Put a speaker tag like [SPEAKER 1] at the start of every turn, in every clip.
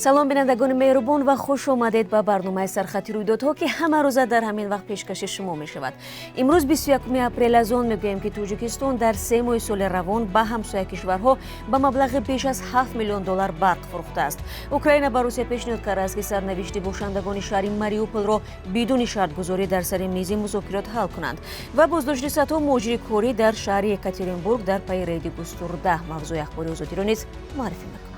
[SPEAKER 1] Салом, бинандагони меҳрубон, ва хуш омадед ба барномаи «Сархати рӯйдодҳо», ки ҳама рӯза дар ҳамин вақт пешкаши шумо мешавад. Имрӯз 21 апрел. Аз он мегӯем, ки Тоҷикистон дар 3 моҳи соли равон ба ҳамсоя кишварҳо ба маблағи беш аз 7 миллион доллар барқ фурӯхтааст. Украина ба Русия пешниҳод кардааст, ки сарнавишти бошандагони шаҳри Мариуполро бидуни шартгузорӣ дар сари мизи музокирот ҳал кунанд ва боздошти садҳо муҳоҷири корӣ дар шаҳри Екатеринбург дар пайи рейди густурда. Мавзӯи «Ахбори Озодиро низ муаррифӣ мекунам.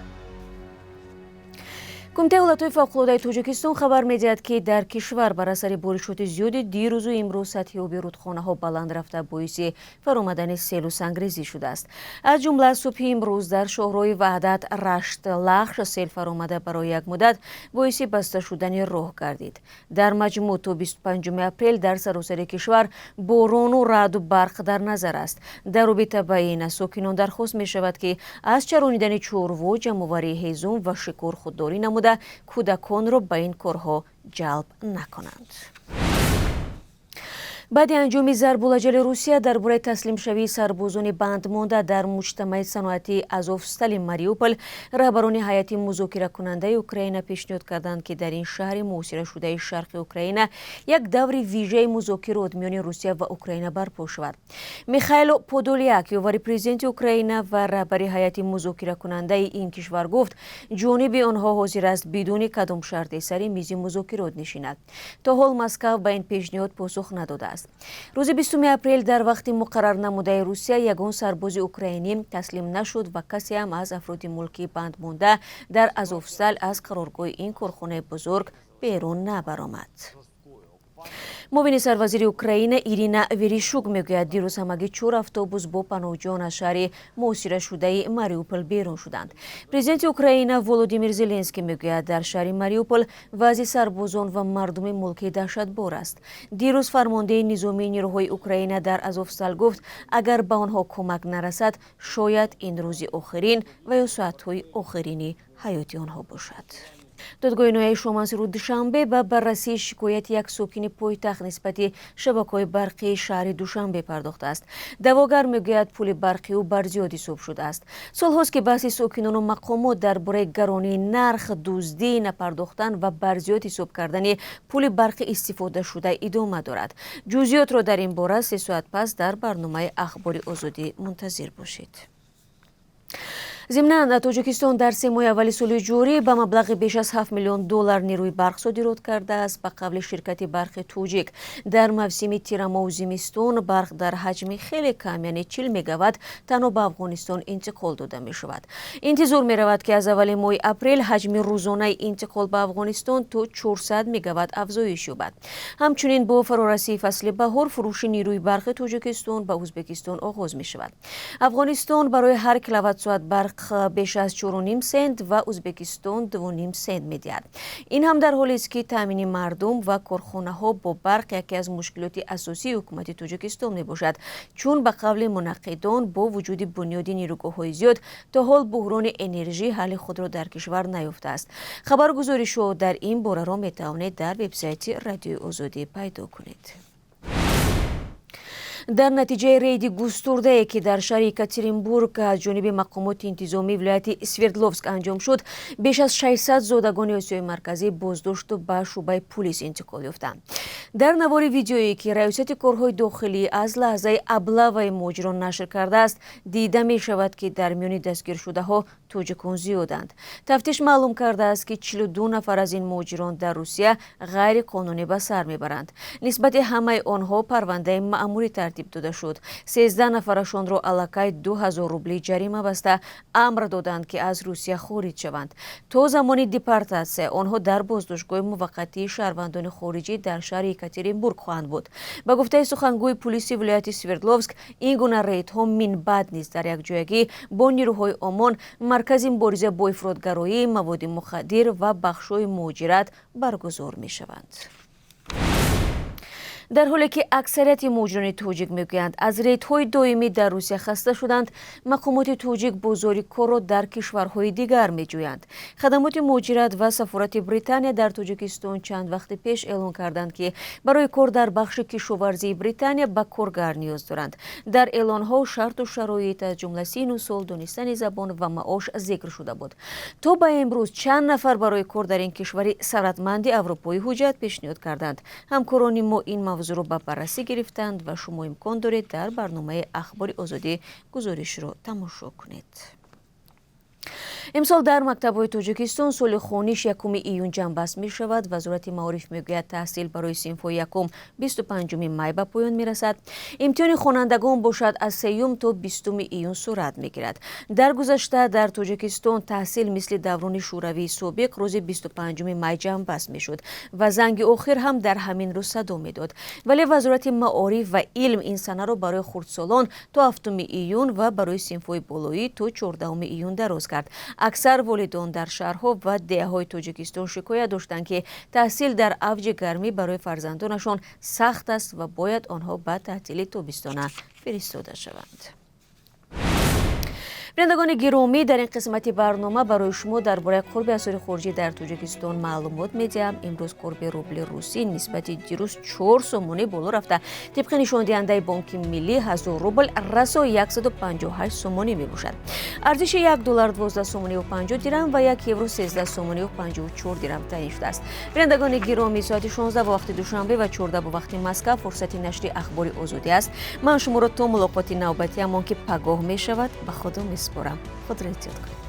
[SPEAKER 1] Кумитаи ҳолатҳои фавқулодаи Тоҷикистон хабар медиҳад, ки дар кишвар бар асари боришоти зиёди дирӯзу имрӯз сатҳи оби рудхонаҳо баланд рафта, боиси фаромадани селу сангрезӣ шудааст. Аз ҷумла субҳи имрӯз дар шоҳроҳи Ваҳдат, Рашт, Лахш сел фаромада, барои як муддат боиси баста шудани роҳ гардид. Дар маҷмӯъ то 25 апрел дар саросари кишвар борону раъду барқ дар назар аст. Дар робита ба ин аз сокинон дархост мешавад, ки аз чаронидани чорво, ҷамъоварии ҳезум ва шикор худдорӣ намуда, кӯдаконро ба ин корҳо ҷалб накунанд. Баъди анҷоми зарбулаҷали Русия дар бораи таслимшавии сарбозони бандмонда дар муҷтамаи саноатии Азовстали Мариупол, раҳбарони ҳайати музокиракунандаи Украина пешниҳод карданд, ки дар ин шаҳри муҳосирашудаи шарқи Украина як даври вижаи музокирот миёни Русия ва Украина барпо шавад. Михайло Подоляк, ёвари президенти Украина ва раҳбари ҳайати музокиракунандаи ин кишвар, гуфт, ҷониби онҳо ҳозир аст бидуни кадом шарте сари мизи музокирот нишинад. То ҳол Москав ба ин пешниҳод посух надодааст. Рӯзи 20 апрел дар вақти муқаррар намудаи Русия ягон сарбози украинӣ таслим нашуд ва касе ҳам аз афроди мулкии бандмонда дар Азовстал аз қароргоҳи ин корхонаи бузург берун набаромад. Муовини сарвазири Украина Ирина Верешчук мегӯяд, дирӯз ҳамагӣ чор автобус бо паноҳҷӯён аз шаҳри муҳосирашудаи Мариупол берун шуданд. Президенти Украина Володимир Зеленский мегӯяд, дар шаҳри Мариупол вазъи сарбозон ва мардуми мулкӣ даҳшатбор аст. Дирӯз фармондеҳи низомии нерӯҳои Украина дар Азовстал гуфт, агар ба онҳо кӯмак нарасад, шояд ин рӯзи охирин ва ё соатҳои охирини ҳаёти онҳо бошад. Додгоҳи ноҳияи Шоҳмансури Душанбе ба баррасии шикояти як сокини пойтахт нисбати шабакаҳои барқии шаҳри Душанбе пардохтааст. Даъвогар мегӯяд, пули барқи ӯ барзиёд ҳисоб шудааст. Солҳост, ки баҳси сокинону мақомот дар бораи гаронии нарх, дуздӣ, напардохтан ва барзиёд ҳисоб кардани пули барқи истифодашуда идома дорад. Ҷузъиётро дар ин бора 3 соат пас дар барномаи «Ахбори Озодӣ» мунтазир бошед. Зимнан, Тоҷикистон дар 3 моҳи аввали соли ҷорӣ ба маблағи беш аз 7 миллион доллар нерӯи барқ содирот кардааст. Ба қавли ширкати барқи Тоҷик, дар мавсими тирамоҳу зимистон барқ дар ҳаҷми хеле кам, яъне 40 мегаватт, танҳо ба Афғонистон интиқол дода мешавад. Интизор меравад, ки аз аввали моҳи апрел ҳаҷми рӯзонаи интиқол ба Афғонистон то 400 мегаватт афзоиш ёбад. Ҳамчунин бо фарорасии фасли баҳор фурӯши нерӯи барқи Тоҷикистон ба Ӯзбекистон оғоз мешавад. Афғонистон барои ҳар киловатт-соат барқ беш аз 4,5 сент ва Ӯзбекистон 2,5 сент медиҳад. Ин ҳам дар ҳолест, ки таъмини мардум ва корхонаҳо бо барқ яке аз мушкилоти асосии ҳукумати Тоҷикистон мебошад, чун ба қавли мунаққидон, бо вуҷуди бунёди нерӯгоҳҳои зиёд, то ҳол буҳрони энержӣ ҳалли худро дар кишвар наёфтааст. Хабару гузоришҳо дар ин бораро метавонед дар вебсайти Радиои Озодӣ пайдо кунед. Дар натиҷаи рейди густурдае, ки дар шаҳри Екатеринбург аз ҷониби мақомоти интизомии вилояти Свердловск анҷом шуд, беш аз 600 зодагони Осиёи Марказӣ боздошту ба шӯъбаи пулис интиқол ёфтанд. Дар навори видеое, ки Раёсати корҳои дохилӣ аз лаҳзаи облаваи муҳоҷирон нашр кардааст, дида мешавад, ки дар миёни дастгиршудаҳо тоҷикон зиёданд. Тафтиш маълум кардааст, ки 42 нафар аз ин муҳоҷирон дар Русия ғайриқонунӣ ба сар мебаранд. Нисбати ҳамаи онҳо парвандаи маъмурӣ тартиб дода шуд. 13 нафарашонро аллакай 2000 рубли ҷарима баста, амр доданд, ки аз Русия хориҷ шаванд. То замони депортатсия онҳо дар боздоштгоҳи муваққатии шаҳрвандони хориҷӣ дар шаҳри Екатеринбург хоҳанд буд. Ба гуфтаи сухангӯи пулиси вилояти Свердловск, ин гуна рейдҳо минбаъд низ дар якҷоягӣ бо нирӯҳои ОМОН, Маркази мубориза бо ифротгароӣ, маводи мухаддир ва бахшҳои муҳоҷират баргузор мешаванд. Дар ҳоле ки аксарияти муҳоҷирони тоҷик мегӯянд, аз рейдҳои доимӣ дар Русия хаста шуданд, мақомоти тоҷик бозори корро дар кишварҳои дигар меҷӯянд. Хадамоти муҳоҷират ва сафорати Британия дар Тоҷикистон чанд вақти пеш эълон карданд, ки барои кор дар бахши кишоварзии Британия ба коргар ниёз доранд. Дар эълонҳо шарту шароит, аз ҷумла сину сол, донистани забон ва маош зикр шуда буд. То ба имрӯз чанд нафар барои кор дар ин кишвари сарватманди аврупоӣ ҳуҷҷат пешниҳод карданд? Ҳамкорони мо ин мавзӯъро ба баррасӣ гирифтанд ва шумо имкон доред дар барномаи Ахбори Озодӣ гузоришро тамошо кунед. Имсол дар мактабҳои Тоҷикистон соли хониш 1 июн ҷамъбаст мешавад. Вазорати маориф мегӯяд, таҳсил барои синфҳои якум 25 май ба поён мерасад. Имтиҳони хонандагон бошад, аз 3 то 20 июн сурат мегирад. Дар гузашта дар Тоҷикистон таҳсил мисли даврони Шӯравии собиқ рӯзи 25 май ҷамъбаст мешуд ва занги охир ҳам дар ҳамин рӯз садо медод. Вале Вазорати маориф ва илм ин санаро барои хурдсолон то 7 июн ва барои синфҳои болоӣ то 14 июн дароз кард. Аксар волидон дар шаҳрҳо ва деҳаҳои Тоҷикистон шикоят доштанд, ки таҳсил дар авҷи гармӣ барои фарзандонашон сахт аст ва бояд онҳо ба таътили тобистона фиристода шаванд. Бинандагони гиромӣ, дар ин қисмати барнома барои шумо дар бораи қурби асъори хориҷӣ дар Тоҷикистон маълумот медиҳам. Имрӯз қурби рубли русӣ нисбати дирӯз 4 сомонӣ боло рафта, тибқи нишондиҳандаи Бонки Миллӣ, 1000 рубл расо 158 сомонӣ мебошад. Арзиши 1 доллар 12 сомониву 50 дирам ва 1 евро 13 сомониву 54 дирам таъин шудааст. Бинандагони гиромӣ, соати 16 бо вақти Душанбе ва 14 бо вақти Москав фурсати нашри Ахбори Озодӣ аст. Ман шуморо то мулоқоти навбатиамон, ки пагоҳ мешавад, ба Худо месупорам. Худро эҳтиёт кунед.